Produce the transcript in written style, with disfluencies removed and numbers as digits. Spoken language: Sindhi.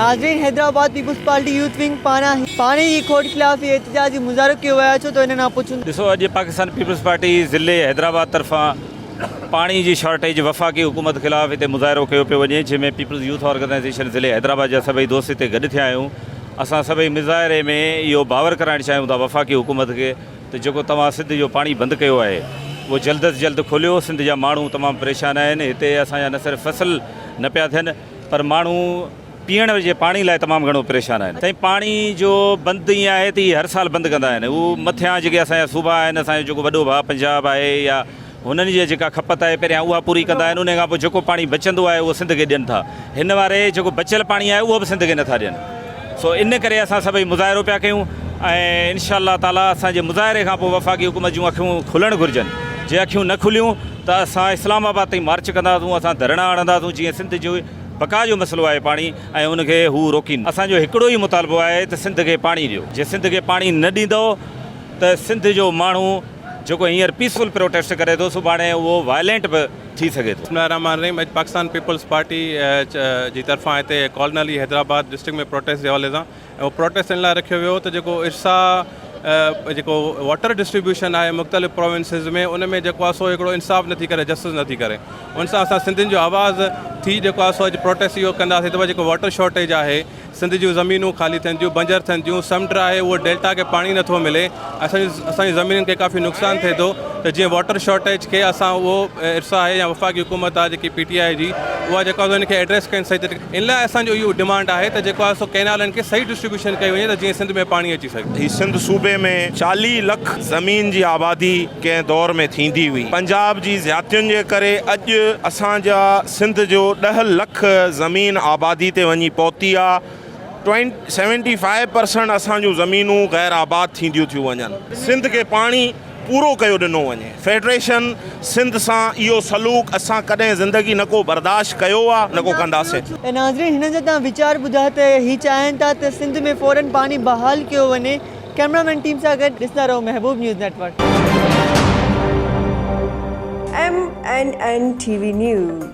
ناظرين Hyderabad peoples party youth wing پاران پاڻي جي کوٽ خلاف هي احتجاجي مظاهرو ڪيو ويو آهي ڇو ته انهن کان پڇون. ڏسو اڄ پاڪستان پيپلز پارٽي ضلعي حيدرآباد طرفان پاڻي جي شارٽيج وفاقي حڪومت خلاف هتي مظاهرو ڪيو پيو وڃي جنهن ۾ پيپلز يوٿ آرگنائيزيشن ضلعي حيدرآباد جا سڀئي دوست هتي گڏ ٿيا آهيون اسان سڀئي مظاهري ۾ اهو باور ڪرائڻ چاهيون ٿا وفاقي حڪومت کي ته جيڪو توهان سنڌ جو پاڻي بند ڪيو آهي اهو جلد از جلد کوليو سنڌ جا ماڻهو تمام پريشان آهن هتي اسان جا نه صرف فصل نه پيا ٿين پر ماڻهو پيئڻ جي پاڻي لاء تمام گهڻو پريشان آهن سائين پاڻي جو بند ائين آهي ته اهي هر سال بند ڪندا آهن هو مٿيان جيڪي اسان جا صوبا آهن اسان جو جيڪو وڏو ڀاء پنجاب آهي يا هنن جي جيڪا کپت آهي پهريان اها پوري ڪندا آهن ان کان پوء جيڪو پاڻي بچندو آهي اهو سنڌ کي ڏين ٿا هن واري جيڪو بچيل پاڻي آهي اهو به سنڌ کي نٿا ڏين سو ان ڪري اسان سڀئي مظاهرو پيا ڪيون ۽ انشاء الله تعالي اسان جي مظاهري کان پوء وفاقي حڪومت جون اکيون کلڻ گهرجن جي اکيون نه کليون ته اسان اسلام آباد تائين مارچ ڪنداسون اسان ڌرڻا هڻنداسون جيئن سنڌ جو بقا جو مسئلو آهي پاڻي ۽ ان کي هو روڪين اسان جو هڪڙو ئي مطالبو آهي ته سنڌ کي پاڻي ڏيو جي سنڌ کي پاڻي نه ڏيندو ته سنڌ جو ماڻهو جيڪو هينئر پيسفل پروٽيسٽ ڪري ٿو سڀاڻي اهو وائلينٽ به ٿي سگهي ٿو. بسم الله الرحمٰن الرحيم اڄ پاڪستان پيپلز پارٽي جي طرفان هتي ڪالنلي حيدرآباد ڊسٽرڪٽ ۾ پروٽيسٽ جي حوالي سان ۽ اهو پروٽيسٽ ان لاء رکيو ويو ته جيڪو ارسا جيڪو واٽر ڊسٽريبيوشن آهي مختلف پروونسز ۾ ان ۾ جيڪو آهي سو هڪڙو انصاف نٿي ڪري جسٽس نٿي ڪري ان سان اسان سنڌين جو آواز ٿي جيڪو آهي سو اڄ پروٽيسٽ اهو ڪنداسين ته جيڪو واٽر شارٽيج آهي سنڌ جون زمينون خالي ٿين ٿيون، بنجر ٿين ٿيون، سمنڊ آهي اهو ڊيلٽا کي پاڻي نٿو ملي، اسان جي اسان جي زمينن کي ڪافي نقصان ٿئي ٿو ته جيئن واٽر شارٽيج کي اسان اهو ارسا آهي يا وفاقي حڪومت آهي جيڪي پي ٽي آء جي اها جيڪو آهي ان کي ايڊريس ڪن صحيح طريقي ان لاء اسان جو اهو ڊمانڊ آهي ته جيڪو آهي سو ڪئنالن کي صحيح ڊسٽريبيوشن ڪئي وڃي ته جيئن سنڌ ۾ پاڻي اچي سگهي. هي سنڌ صوبي ۾ 40 لک زمين جي آبادي ڪنهن دور ۾ ٿيندي هئي. پنجاب جي زيادتين جي ڪري اڄ اسان جا سنڌ جو ڏهه لک زمين آبادي تي وڃي پهتي آ. سيونٽي فائيو پرسنٽ اسان جون زمينون غير آباد ٿينديون ٿيون وڃن. سنڌ کي پاڻي پورو ڪيو ڏنو وڃي. فيڊريشن سنڌ سان اهو سلوڪ اسان ڪڏهن زندگي نه ڪو برداشت ڪيو آ نه ڪو ڪنداسين. ته ناظرين هنن جا توهان ويچار ٻڌا ته هي چاهين ٿا ته سنڌ ۾ فورن پاڻي بحال ڪيو وڃي. ڪئميرا مين ٽيم سان گڏ ڏسندا رهو Mehboob news network. M N N T V news.